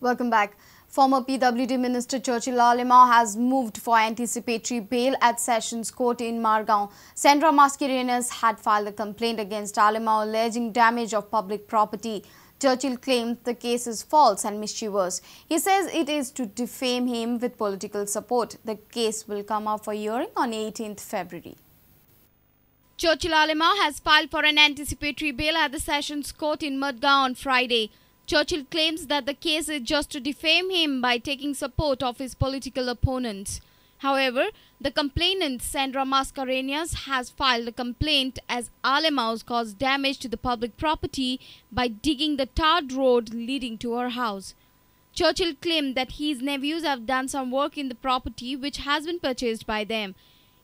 Welcome back. Former PWD Minister Churchill Alemao has moved for anticipatory bail at Sessions Court in Margao. Sandra Mascarenhas had filed a complaint against Alemao alleging damage of public property. Churchill claimed the case is false and mischievous. He says it is to defame him with political support. The case will come up for hearing on 18th February. Churchill Alemao has filed for an anticipatory bail at the Sessions Court in Madgaon on Friday. Churchill claims that the case is just to defame him by taking support of his political opponents. However, the complainant Sandra Mascarenhas has filed a complaint as Alemao caused damage to the public property by digging the tarred road leading to her house. Churchill claimed that his nephews have done some work in the property which has been purchased by them.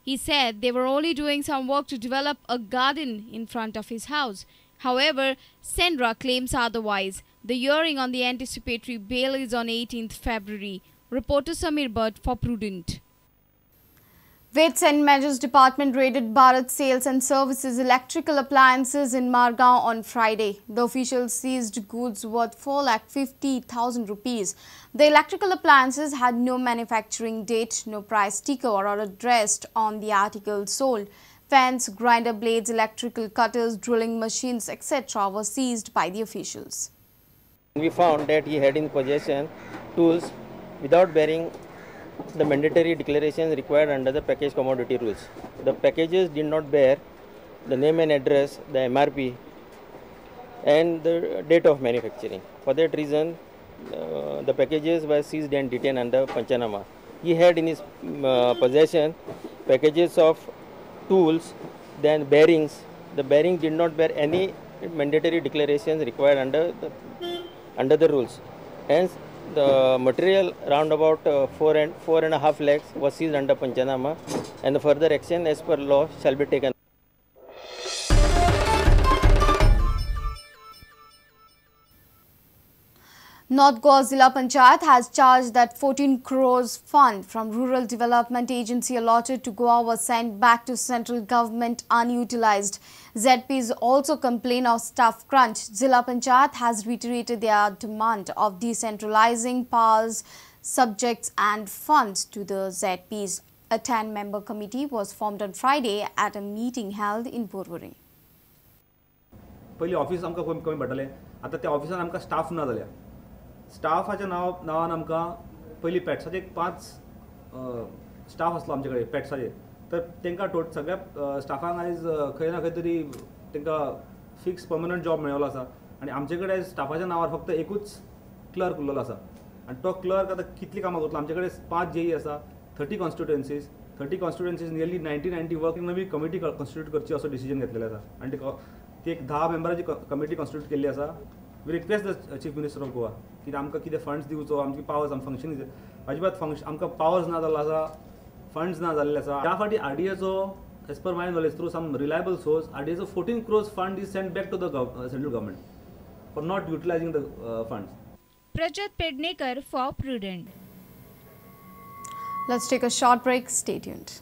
He said they were only doing some work to develop a garden in front of his house. However, Sandra claims otherwise. The hearing on the anticipatory bail is on 18th February. Reporter Samir Bhatt for Prudent. Weights and Measures Department raided Bharat Sales and Services Electrical Appliances in Margao on Friday. The officials seized goods worth 4,50,000 rupees. The electrical appliances had no manufacturing date, no price sticker or address on the articles sold. Fans, grinder blades, electrical cutters, drilling machines, etc. were seized by the officials. We found that he had in possession tools without bearing the mandatory declarations required under the package commodity rules. The packages did not bear the name and address, the MRP and the date of manufacturing. For that reason, the packages were seized and detained under Panchanama. He had in his possession packages of tools, then bearings. The bearing did not bear any mandatory declarations required under the rules. Hence, the material round about 4.5 lakhs was seized under Panchanama, and the further action as per law shall be taken. North Goa Zilla Panchayat has charged that 14 crores fund from Rural Development Agency allotted to Goa was sent back to central government unutilized. ZPs also complain of staff crunch. Zilla Panchayat has reiterated their demand of decentralizing powers, subjects and funds to the ZPs. A 10-member committee was formed on Friday at a meeting held in Porvorim. पयलीं office आमकां कमी पडटालें, आतां त्या ऑफिसान आमकां staff ना जाल्या. स्टाफाच्या नांवान आमकां पयलीं पेट्साचे 5 स्टाफ आसलो आमचे कडेन पेट्साचे, तर तांकां सगळ्या स्टाफांक आयज खंय ना खंय तरी तांकां फिक्स पर्मनंट जॉब मेळिल्लो आसा आनी आमचे कडेन स्टाफाच्या नांवार फक्त एकूच क्लर्क उरलेलो आसा आनी तो क्लर्क आतां कितलीं कामां करतलो. आमचे कडेन 5 जेई आसा, 30 कॉन्स्टिट्युएन्सीज, 30 कॉन्स्टिट्युएन्सीज नियरली 90 वर्क नवी कमिटी कॉन्स्टिट्यूट करची असो डिसिजन घेतलेलो आसा आनी ती एक 10 मेंबराची कमिटी कॉन्स्टिट्यूट केल्ली आसा. We request the Chief Minister of Goa की आमकां कितें फंड्स दिवचो, आमची पावर्स, आमकां फंक्शन अजिबात फंक्शन आमकां पावर्स ना जाल्लो आसा, फंड्स ना जाल्ले आसा. ह्या फावटी आरडीएचो as per my knowledge through some reliable source आरडीएचो 14 crores fund is sent back to the central government for not utilizing the funds. Prajat Pednekar for Prudent. Let's take a short break. Stay tuned.